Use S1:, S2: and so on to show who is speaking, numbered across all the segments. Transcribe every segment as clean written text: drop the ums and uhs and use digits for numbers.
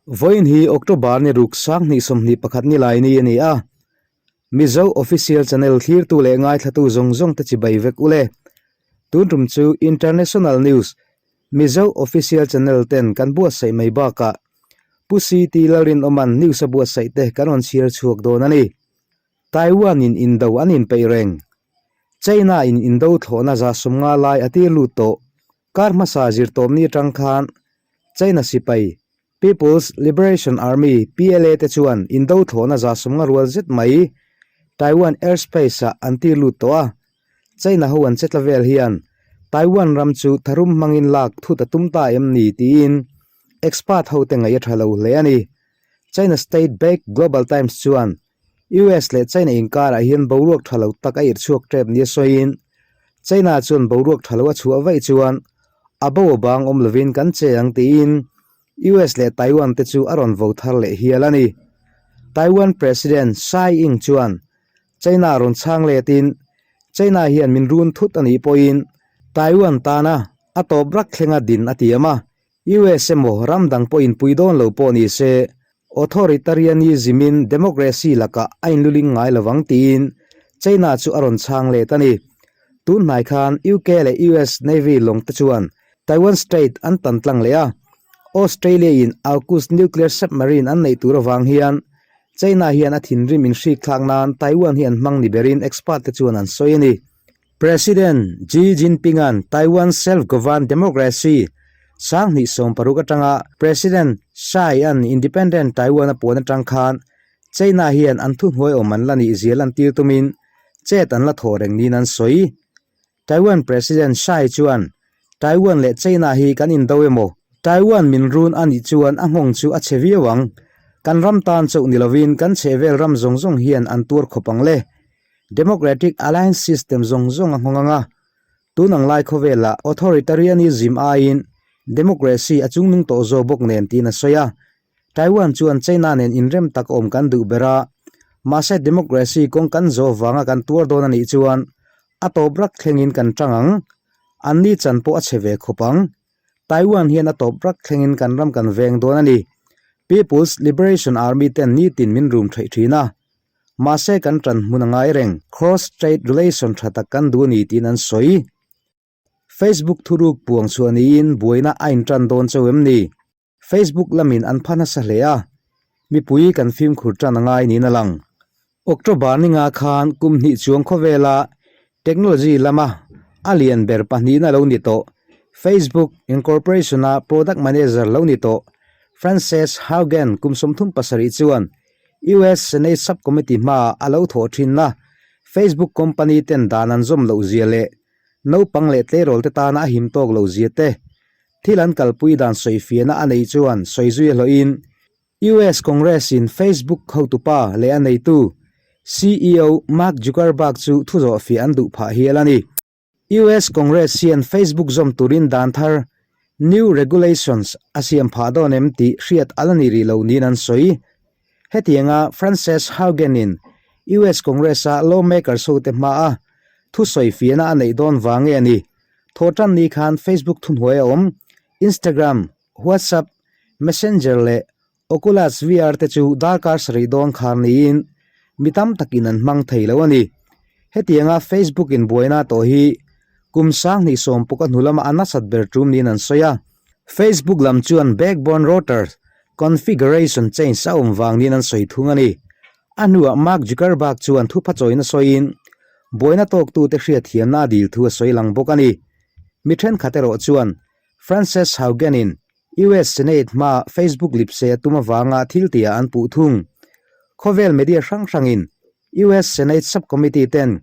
S1: Vawiin hi October ni ruk 2021 ni lai ni a ni a. Mizo Official Channel thlirtu leh ngaithlatu zawng zawng te chibai vek u le. Tun tum chu International News Mizo Official Channel ten kan buatsaih mai bakah Pu CT Lalrinawma'n news a buatsaih te kan rawn chhiar chhuak dawn a ni. Taiwan in indo an inpeih reng. China in indo thlawhna 150 lai a tir lut tawh. Kar hmasa zirtawpni atang khan China sipai, People's Liberation Army, PLA, te chuan indo thlawhna 150 rual zet mai Taiwan airspace ah an tir lut tawh a. China ho an che tla vel hian Taiwan ram chu tharum hmangin lak thut a tum ta em ni tiin expert ho te ngaih a tha lo hle a ni. China state backed Global Times chuan US leh China inkarah hian boruak tha lo tak a irhchhuak tep nia sawiin China chuan boruak tha lo a chhuah vaih chuan a bo a bang awm lovin kan che ang tiin US leh Taiwan te chu a rawn vo thar leh hial a ni. Taiwan President Tsai Ing chuan China rawn chhang letin China hian min run thut a nih pawhin Taiwan tana a tawp rak thlenga din a tiam a, US emaw ram dang pawhin pui dawn lo pawh ni se authoritarianism-in democracy lakah a inluling ngai lovang tiin China chu a rawn chhang let a ni. Tun hnai khan UK leh US Navy lawng te chuan Taiwan Strait an tan tlang leh a, Australia-in AUKUS nuclear submarine an neih tur avang hian China hian a thinrim inhrik thlak nan Taiwan hi an hmang ni berin expert te chuan an sawi a ni. President Xi Jinping-a'n Taiwan self-governed democracy 2016 atanga President Tsai-a'n independent Taiwan a puan atang khan China hian an thuhnuai awm an la nih zia lantir tumin chet an la thawh reng niin an sawi. Taiwan President Tsai chuan, Taiwan leh China hi kan indo emaw? Taiwan min run a nih chuan a nghawng chu a chhe viau ang. Kan ram tan chauh ni lovin kan chhehvel ram zawng zawng hian an tuar khawp ang le. Democratic Alliance system zawng zawng a nghawng ang a. Tun ang lai khawvelah authoritarianism aiin democracy a chungnung tawh zawk bawk nen tiin a sawi a. Taiwan chuan China nen inrem tak awm kan duh ber a, mahse democracy kawng kan zawh vanga kan tuar dawn a nih chuan a tawp rak thlengin kan tang ang. Anni chan pawh a chhe ve khawp ang. Taiwan hian a tawp rak thlengin kan ram kan veng dawn a ni. People's Liberation Army ten nitin min rum theih thin a. Mahse kan tan hmun a ngai reng. Cross trade relation tha tak kan duh a ni tiin an sawi. Facebook thuruk puang chhuah niin buaina a intan dawn chauh em ni? Facebook lamin an pha nasa hle a, mipui kan fimkhur tan a ngai niin a lang. October ninga khan kum hnih chuang khawvela technology lama a lian ber pahnihna lo ni tawh Facebook Incorporation-a product manager lo ni tawh Frances Haugen kum 37 chuan US Senate Subcommittee hmaah a lo thawh thinna Facebook company ten dan an zawm loh zia leh naupang leh tleirawl te tana a him tawk loh zia te Thil an kalpui dan sawifiahna a neih chuan sawizui a hlawhin US Congress-in Facebook hotupa leh a neitu CEO Mark Zuckerberg chu thu zawhfiah an duh phah hial a ni. US Congress hian Facebook zawm turin dan thar, new regulations, a siam phah dawn em tih hriat a la ni rih lo niin an sawi. Hetianga Frances Haugen-in US Congress-a lawmakers hote hmaa thu sawifiahna a neih dawn vang nge a ni? Thawhtan ni khan Facebook thuhnuai a awm, Instagram, WhatsApp, Messenger leh Oculus VR te chu darkar sarih dawn khar niin mi tam takin an hmang thei lo a ni. Hetianga Facebook in buaina tawh hi kum 2010 a hnu lama a nasat ber tum niin an sawi a. Facebook lam chuan backbone router configuration change a awm vang niin an sawi thung a ni. A hnuah Mark Zuckerberg chuan thupha chawina sawiin buaina tawktute hriatthiamna a dil thu a sawi lang bawk a ni. Mi thenkhat erawh chuan Frances Haugen-in US Senate hmaa Facebook lipse a tum avanga thil tihah an puh thung. Khawvel media hrang hrangin US Senate Subcommittee ten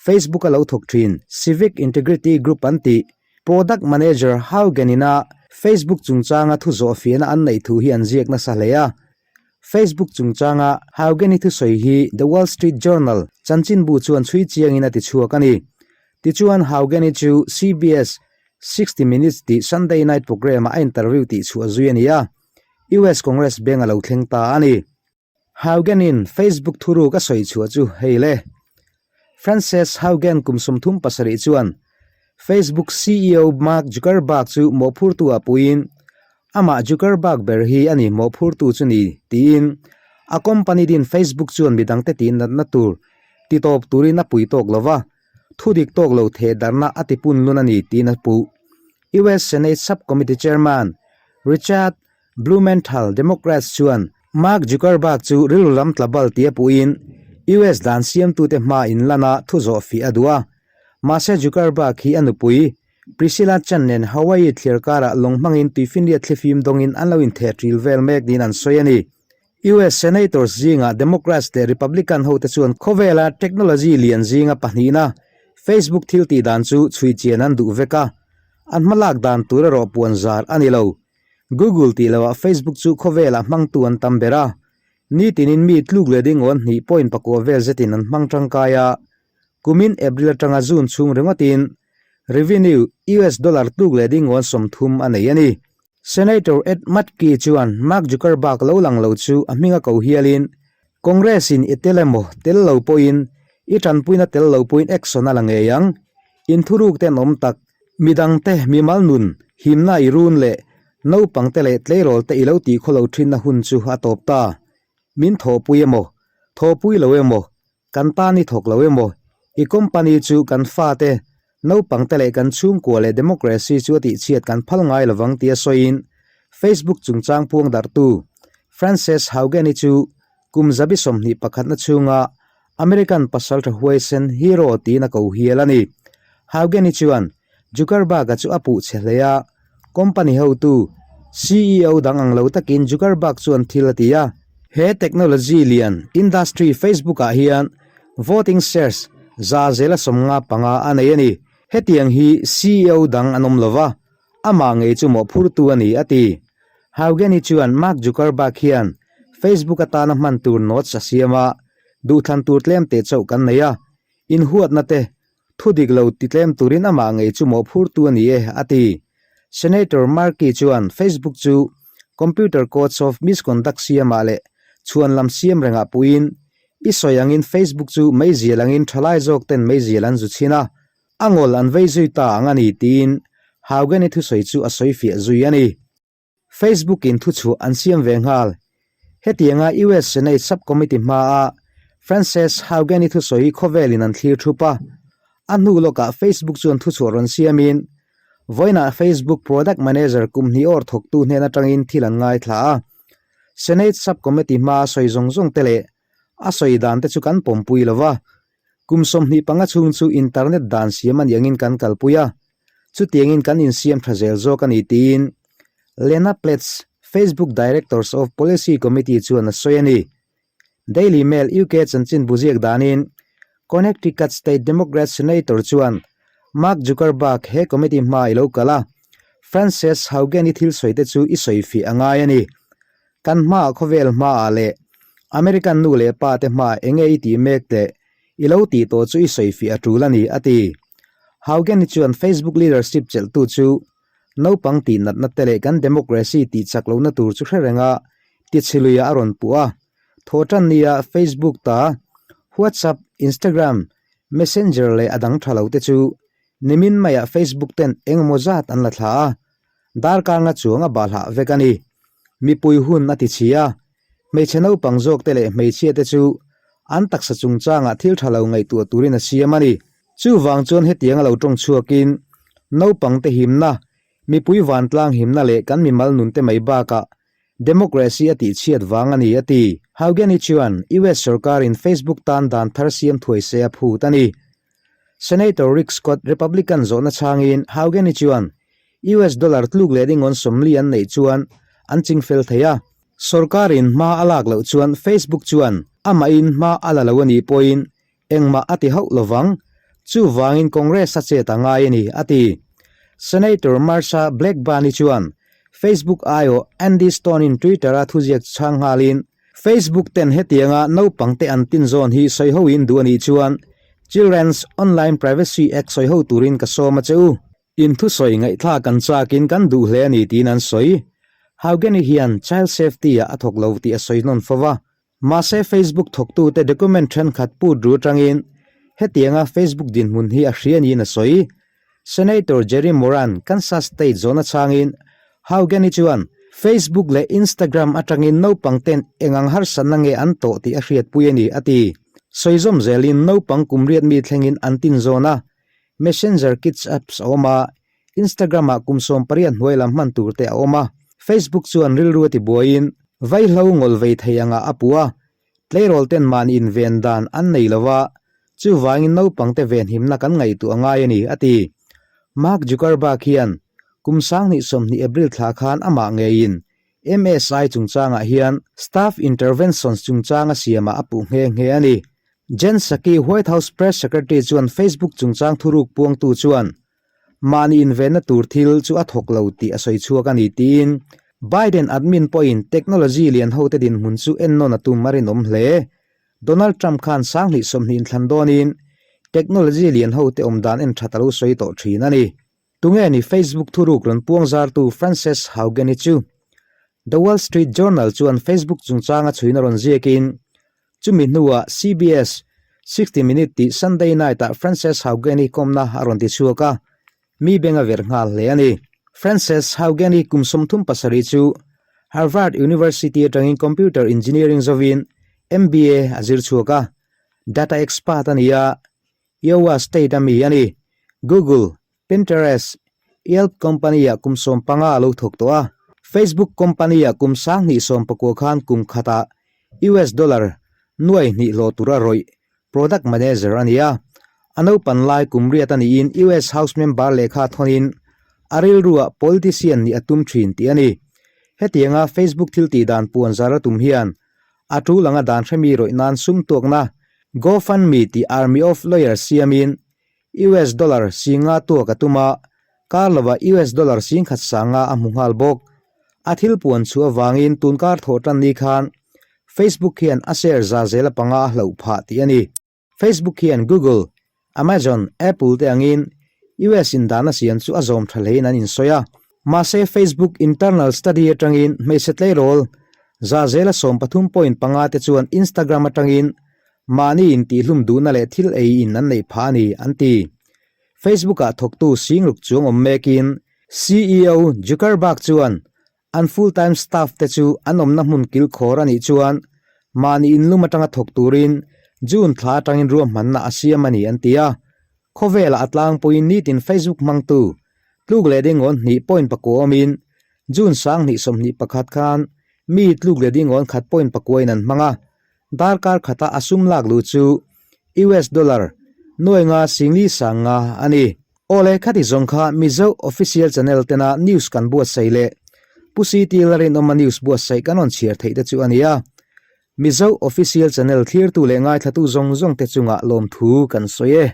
S1: Facebook a lo thawk thin Civic Integrity Group an tih Product Manager Haugen-ina Facebook chungchanga thu zawhfiahna an neih thu hi an ziak nasa hle a. Facebook chungchanga Haugen-i thusawi hi The Wall Street Journal chanchinbu chuan chhui chiangin a ti chhuak a ni. Tichuan Haugen-i chu CBS 60 Minutes tih Sunday night program-ah a interview tih chhuah zui a ni a, US Congress beng a lo thleng ta a ni. Haugen-in Facebook thuruk a sawi chhuah chu hei le. Frances Haugen kum 37 chuan Facebook CEO Mark Zuckerberg chu mawhphurtu ah puiin. Amah Zuckerberg ber hi a ni mawhphurtu chu ni, tiin a company din Facebook chuan midangte tih natna tur ti tawp turin a pui tawk lo va, thu dik tawk lo theh darhna a ti pun lun a ni tiin a puh. US Senate Subcommittee Chairman Richard Blumenthal, Democrats, chuan Mark Zuckerberg chu rilru lam tla bal tia puhin US dan siamtute hma inlana thu zawh fih a duh a. Mahse Zuckerberg hi a nupui Priscilla Chan nen Hawaii thliar karah lawng hmangin tuifinriat thlifim dawngin an lo intheh ṭil vel mek niin an sawi a ni. US Senators zingah Democrats leh Republican hote chuan khawvela technology lian zinga pahnihna Facebook thil tih dan chu chhui chian an duh vek a, an hmalak dan tur erawh puan zar a ni lo. Google tih loah Facebook chu khawvelah hmangtu an tam ber a, nitinin mi tluk leh dingawn hnih point pakua vel zetin an hmang tangkai a, Kumin April atanga June chhung ringawtin revenue US dollar tluk leh dingawn 30 a nei a ni. Senator Ed Markey chuan Mark Zuckerberg lo lang lo chu a hminga ko hialin Congress-in i tel emaw tel lo pawhin i tanpuina tel lo pawhin action a la ngei ang. Inthuruk ten awm tak, midangte mimal nun himna i run leh naupangte leh tleirawlte i lo tihkhawlo thinna hun chu a tawp ta. Min thawhpui emaw, thawhpui lo emaw, Kan tan i thawk lo emaw? I company chu kan fate, naupangte leh kan chhungkua leh democracy chu a tihchhiat kan phal ngai lovang tia sawiin Facebook chungchang puang darhtu Frances Haugen-i chu kum zabi 21 na chhunga American pasaltha huaisen hero tiin a ko hial a ni. Haugen-i chuan Zuckerberg-a chu a puh chhe hle a, company hotu, CEO dang ang lo takin Zuckerberg chuan thil a ti a. He technology lian industry Facebook-ah hian voting shares 155 a nei a ni. Hetiang hi CEO dang an awm lo va, amah ngei chu mawhphurtu a ni, a ti. Haugen-i chuan Mark Zuckerberg hian Facebook atana hman tur notes a siam a, duhthlan tur tlem teh chauh kan nei a, inhuatna te Thu dik lo ti tlem turin amah ngei chu mawhphurtu a ni e, a ti. Senator Markey chuan Facebook chu computer codes of misconduct siamah leh chhuan lam siam rengah puiin, i sawi angin Facebook chu meizial angin thalai zawk ten meizial an zu chhin a, a ngawl an vei zui ta ang a ni, tiin Haugen-i thusawi chu a sawi fiah zui a ni. Facebook in thuchhuah an siam ve nghal. Hetianga US Senate Subcommittee hmaa Frances Haugen-i thusawi hi khawvelin an thlir thup a. A hnu lawkah Facebook chuan thuchhuah rawn siamin, vawiinah Facebook Product Manager kum hnih awr thawktu hnen atangin thil an ngaithla a. Senate Subcommittee hmaa sawi zawng zawng te leh a sawi dan te chu kan pawmpui lo va. Kum 25 chhung chu internet dan siam a nih angin kan kalpui a, chutiangin kan insiam tha zel zawk a ni tiin Lena Platz, Facebook Directors of Policy Committee chuan a sawi a ni. Daily Mail UK chanchinbu ziak danin Connecticut State Democrat Senator chuan Mark Zuckerberg he committee hma i lo kal a, Frances Haugen-i thil sawi te chu i sawi fiah a ngai a ni. Kan hmaah khawvel hmaah leh American nu leh pa te hmaah enge i tih mek teh i lo tih tawh chu i sawi fiah a tul a ni, a ti. Haugen-i chuan Facebook leadership chelhtu chu naupang tih natna te leh kan democracy tih chak lohna tur chu hre renga tichhiluiah a rawn puh a. Thawhtan nia Facebook ta WhatsApp, Instagram, Messenger leh a dang tha lo te chu nimin maiah Facebook ten engemaw zat an la thla a. Darkar nga chuang a bahlah vek a ni. Mipui hun a ti chhi a, hmeichhe naupang zawk te leh hmeichhia te chu an taksa chungchangah thil tha lo ngaihtuah turin a siam a ni. Chuvang chuan hetiang a lo tawng chhuakin naupang te himna, mipui vantlang himna leh kan mimal nun te mai bakah democracy a tihchhiat vang a ni, a ti. Haugen-i chuan US sorkarin Facebook tan dan thar siam thuai se a phut a ni. Senator Rick Scott, Republican zawhna chhangin Haugen-i chuan US dollar tluk leh dingawn 40 an neih chuan an ching fel thei a. Sorkarin hma a lak loh chuan Facebook chuan amahin hma a la lo a nih pawhin engmah a ti hauh lovang, chuvangin Congress a chet a ngai a ni, a ti. Senator Marsha Blackburn-i chuan Facebook aiawh Andy Stone-in Twitter-a thuziak chhang nghalin, Facebook ten hetianga naupangte an tin zawn hi sawi hoin duh a nih chuan Children's Online Privacy Act sawi ho turin ka sawm a che u. In thusawi ngaihthlak kan chakin kan duh hle a ni tiin an sawi. Haugen-i hian child safety-ah a thawk lo tih a sawi hnawn fo va. Mahse Facebook thawktute document thenkhat put ru atangin hetianga Facebook dinhmun hi a hria niin a sawi. Senator Jerry Moran, Kansas State zawhna chhangin Haugen-i chuan. Facebook leh Instagram atangin naupang ten eng ang harsatna nge an tawh tih a hriatpui a ni, a ti. Sawi zawm zelin naupang kum riat mi thlengin an tin zawn a, Messenger Kids apps a awm a, Instagram ah kum 18 hnuai lam hman tur te a awm a, Facebook chuan rilru a ti buaiin vaihlo ngawl vei thei angah a puh a, Tleirawl ten mahni inven dan an nei lo a, chuvangin naupangte venhimna kan ngaihtuah a ngai a ni, a ti. Mark Zuckerberg hian kum 2020 April thla khan amah ngeiin MSI chungchangah hian staff interventions chungchang a siamah a puh nghe nghe a ni. Jen Psaki, White House Press Secretary chuan Facebook chungchang thuruk puangtu chuan Mahni invenna tur thil chu a thawk lo tih a sawi chhuak a ni tiin Biden admin pawhin technology lian hote dinhmun chu ennawn a tum a rinawm hle. Donald Trump khan 2020 inthlan dawnin technology lian hote awm dan en that a lo sawi tawh thin a ni. Tunge ni Facebook thuruk rawn puang zartu Frances Haugen-i chu? The Wall Street Journal chuan Facebook chungchanga chhuina rawn ziakin Chumi hnuah CBS 60 Minute tih Sunday night-ah Frances Haugen-i kawmna a rawn ti chhuak a, mi beng a verh nghal hle a ni. Frances Haugen-i kum 37 chu Harvard University atangin Computer Engineering zovin MBA a zir chhuak a, data expert a ni a, Iowa State-a mi a ni. Google, Pinterest, Yelp company-ah kum 15 a lo thawk tawh a, Facebook company-ah kum 2019 khan kum khatah US dollar nuai hnih hlawh tur a rawih product manager a ni a. A naupan lai kum riat a niin US House member lehkha thawnin a rilruah politician nih a tum thin tih a ni. Hetianga Facebook thil tih dan puan zar a tum hian a tul anga dan hremi rawih nan sum tuakna GoFundMe tih army of lawyers siamin US dollar 50 tuak a tum a, kar lovah US dollar 1050 a hmu nghal bawk. A thil puan chhuah avangin tun kar thawh tan ni khan Facebook hian a share za zela panga a hlauh phah tih a ni. Facebook hian Google, Amazon, Apple te angin US in dahna siam chu a zawm tha hlein an insawi a. Mahse Facebook internal study atangin hmeichhe tleirawl za zela 13.5 te chuan Instagram atangin Mahni intihhlum duhna leh thil ei in an neih phah a ni, an ti. Facebook-ah thawktu Singruk chuang awm mekin ceo Zuckerberg chuan an full-time staff te chu an awmna hmun kilkhawr a nih chuan mahni inlum atanga thawk turin June thla atangin ruahmanna a siam a ni, an ti a. Khawvelah a tlangpuiin nitin Facebook hmangtu tluk leh dingawn hnih point pakua awmin June 2021 khan mi tluk leh dingawn khat point pakuain an hmang a. Darkar khata a sum lak luh chu US dollar nuai nga singli sang nga a ni. Awle khati zawng kha Mizo Official Channel tena news kan buatsaih leh Pu CT Larinawma news buatsaih kan rawn chhiar theih te chu a ni a. Mizo Official Channel thlirtu leh ngaithlatu zawng zawng te chungah lawmthu kan sawi e.